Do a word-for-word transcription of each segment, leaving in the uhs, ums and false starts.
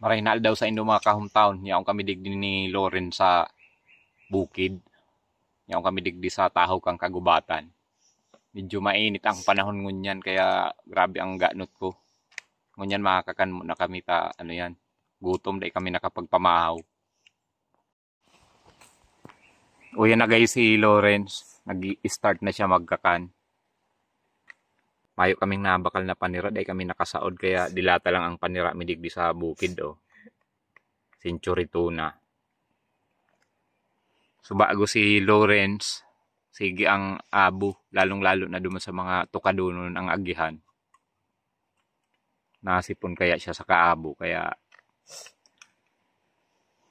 Maray na aldaw sa indo, mga ka-hometown. Yaon kami digdi ni Loren sa bukid. Yaon kami digdi sa tahaw kan kagubatan. Medyo mainit ang panahon ngunyan, kaya grabe ang ganot ko. Ngunyan makakakan muna kami ta, ano yan, gutom, dai kami nakapagpamahaw. O yan na guys, si Lawrence, nag-start na siya magkakan. Mayo kaming nabakal na panira, dai kami nakasaod, kaya dilata lang ang panira mi digdi sa bukid, oh. Century tuna. So, bago si Lawrence, sige ang abo, lalong-lalo na duman sa mga tukadonon ang agihan. Nasipon kaya siya sa kaabo, kaya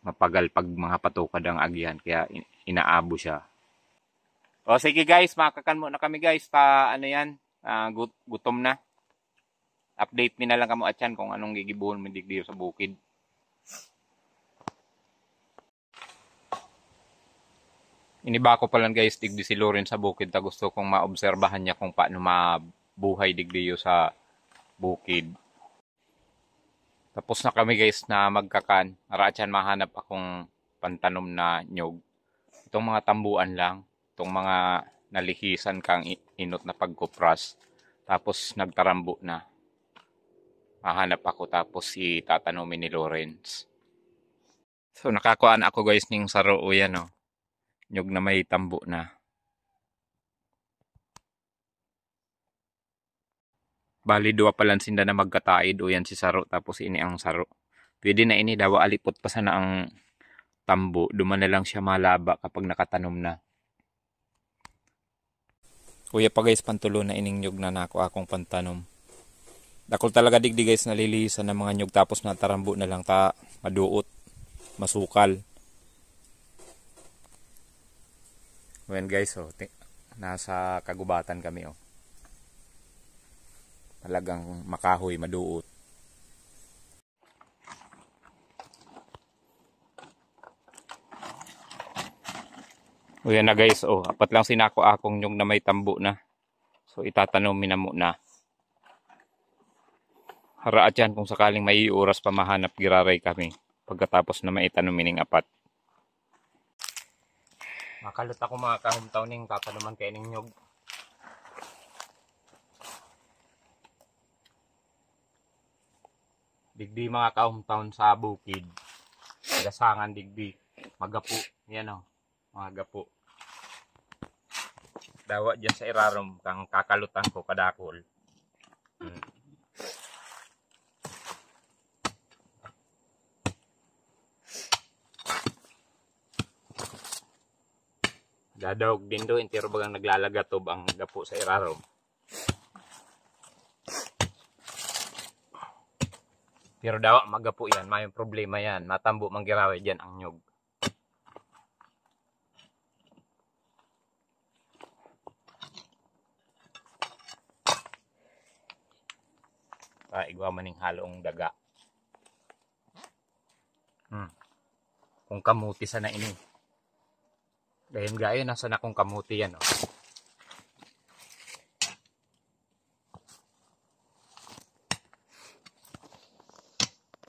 mapagal pag mga patukad ang agihan, kaya in-, inaabo siya. O sige guys, makakan muna kami guys, ta ano yan, ah, gut-, gutom na. Update mi na lang kamo atyan kung anong gigibohon mi digdi sa bukid. Iniba ko pa lang guys, digdi si Loren sa bukid, ta gusto kong maobserbahan niya kung paano mabuhay digdi sa bukid. Tapos na kami guys na magkakan. Ara atyan mahanap akong pantanom na nyog. Itong mga tambuan lang, itong mga nalihisan kang i-, inot na pagkupras. Tapos nagtarambo na. Mahanap ako tapos itatanomi ni Lawrence. So, nakakuha na ako guys ning saro, o yan, oh. Nyog na may tambo na. Bali, duwa pa lang sinda na magkataid, o yan si saro, tapos ini ang saro. Pwede na ini, dawa alipot pa sana ang tambo. Duman na lang siya malaba kapag nakatanom na. Kuya pa guys, pantulo na ining nyog na nako akong pantanom. Dakul talaga digdi guys, nalilihisan ng mga nyog tapos natarambo na lang ta maduot, masukal. Ayan guys, oh, ti-, nasa kagubatan kami, oh. Talagang makahoy, maduot. O yan na guys, oh, apat lang sinako akong nyog na may tambo na. So itatanom mi na muna. Haraat yan kung sakaling may oras pa mahanap giraray kami. Pagkatapos na maitanom ining apat. Makalot ako mga kahumtaw ning tatanuman kay ning nyog. Digdi mga kahumtaw sa bukid. Gasangan digdi. Magapo. Yan o. Mga gapo. Dawa dyan sa irarom kang kakalutan ko kadakol. Hmm. Dadaog din do, entero bagang naglalagatob ang gapo sa irarom. Pero dawa magapo yan, mayong problema yan. Matambo man giraray dyan ang nyog. Ah, igwa man ning halong daga. Hmm. Kung kamuti sana ini. Gayon-gayon, nasa na kung kamuti yan, oh.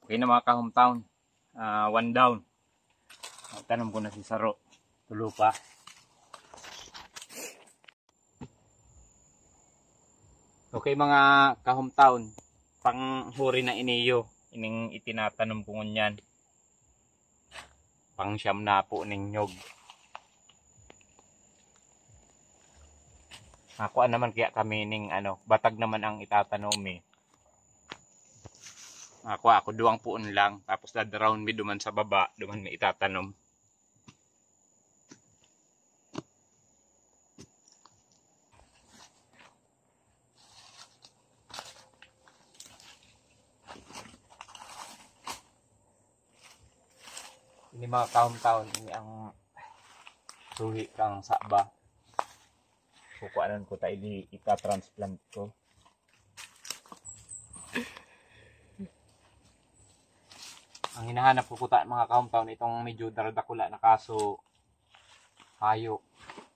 Okay na mga ka-hometown. Ah, one down. Tanom ko na si saro. Tulo pa. Okay mga ka-hometown, panghuri na iniyo, ining itinatanom ko ngunyan. Pang siyam na po ning nyog. Nakuha naman kaya kami ning ano, batag naman ang itatanom eh. Nakuha ako duwang puon lang, tapos dad-round mi duman sa baba, duman mi itatanom. Ini mga kahumtaw, ini ang suhi kang saba. Kukuanan ko ta, ini ita-transplant ko. Ang hinahanap ko kuta, mga kahumtaw, itong medyo daradakula na kaso hayo.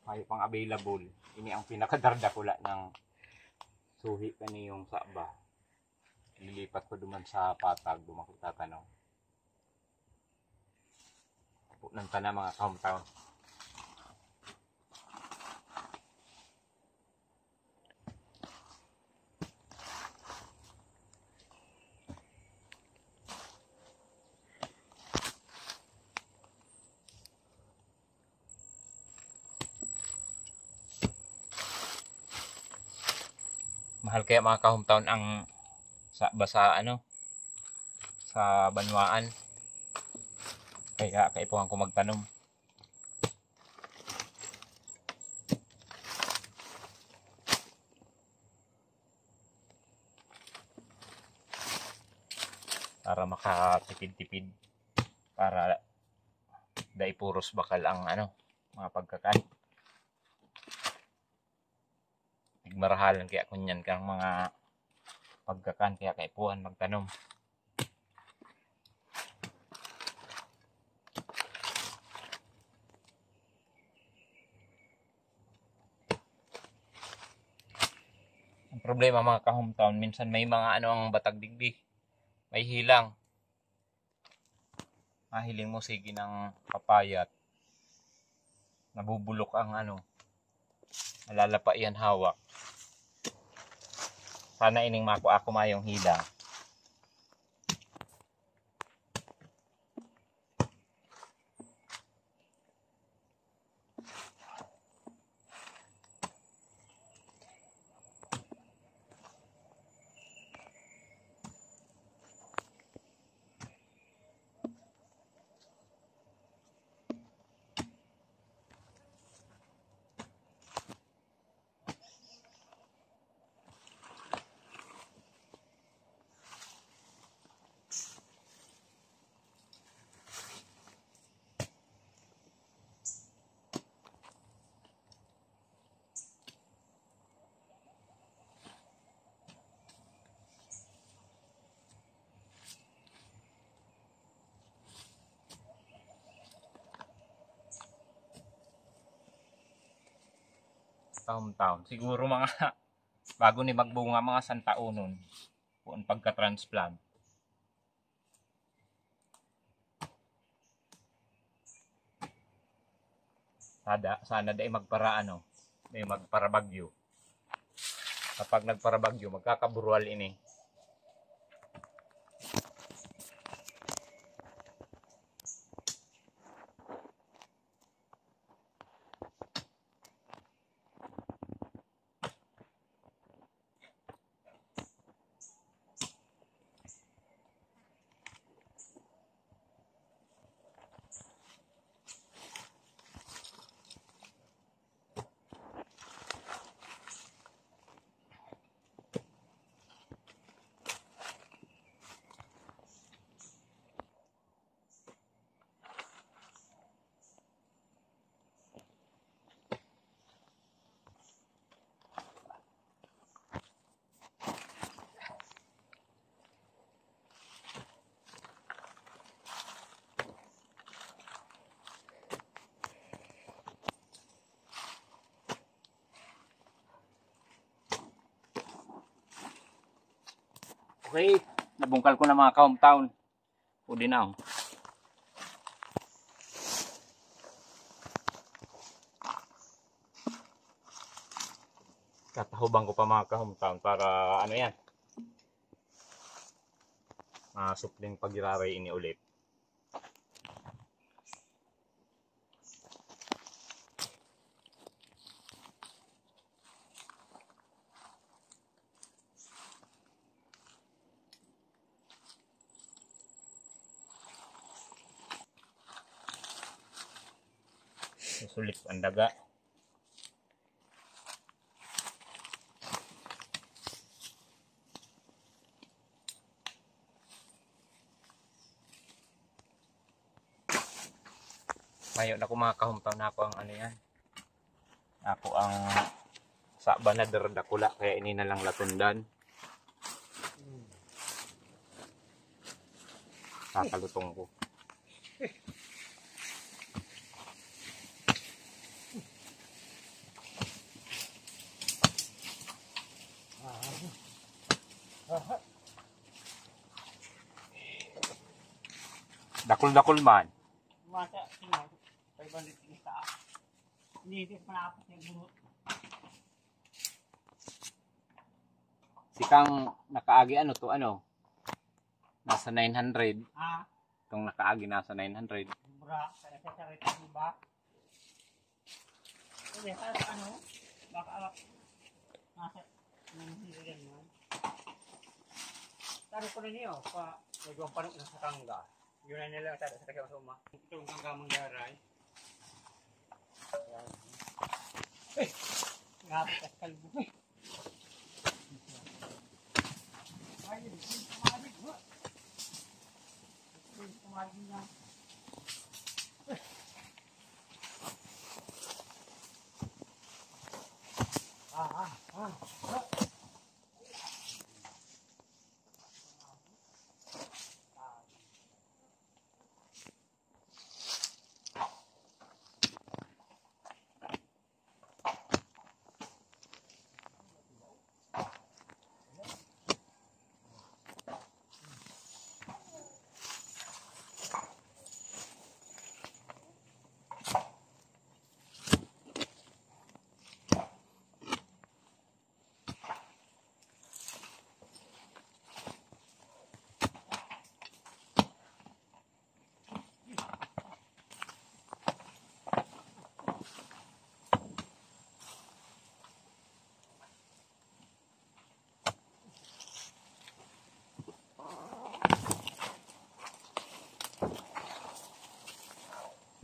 Hayo pang available. Ini ang pinakadaradakula ng suhi kaniyong saba. Lilipat ko duman sa patag, duman ko tatanom. Nang tana, mga ka-hometown. Mahal kaya, mga ka-hometown, ang sa, basa, ano, sa banwaan. Kaya kaipuhan ko magtanom. Para makatipid-tipid. Para dai puros bakal ang, ano, mga pagkakan. Tigmarahalan kaya kunyan kang mga pagkakan, kaya kaipuhan magtanom. Ang problema, mga ka-hometown, minsan may mga ano ang batag digdi. May hilang. Mahiling mo, sige ng papayat. Nabubulok ang ano. Nalalapa yan hawak. Sana ining mako ako mayong hilang. Taon-taon. Siguro mga bago ni magbunga, mga santaunon. Kung pagka-transplant. Sada, sana dai magpara, ano, dai magparabagyo. Kapag nagparabagyo, magkakaburwal ini. Okay, nabungkal ko na, mga ka-hometown. Pwede na, oh. Tatahuban ko pa, mga ka-hometown, para ano yan. Ah, supling pagiraray ini ulit. Susulit ang daga. Mayo na ko, mga ka-hometown, na ako ang ano yan. Ako ang saba na daradakula, kaya ini na lang latundan. Kakalutong ko. Dakul-dakul man. Masa, sino? Five hundred isa. Hindi, hindi pa na ako sa guro. Sikang nakaagi ano to, ano? Nasa nine hundred. Ah, Itong nakaagi nasa nine hundred. Sobra. Kaya sa sarili, di ba? Hindi, sa ano? Baka, ah, nasa, nang hindi yan, man. Taro ko na niyo, pa, medyo ang panok na sa kangga. Yun na nila, sa, sa kanya, sa uma. Itong kangga manggaray. Ayan. Eh! Grabe, kaskal mo, eh.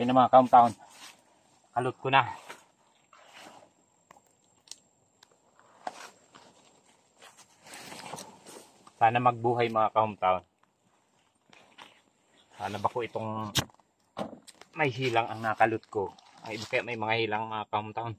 Yun ang mga ka-hometown. Kalot ko na. Sana magbuhay, mga ka-hometown. Sana bako itong may hilang ang nakalot ko. Ay, iba kaya may mga hilang, mga ka-hometown.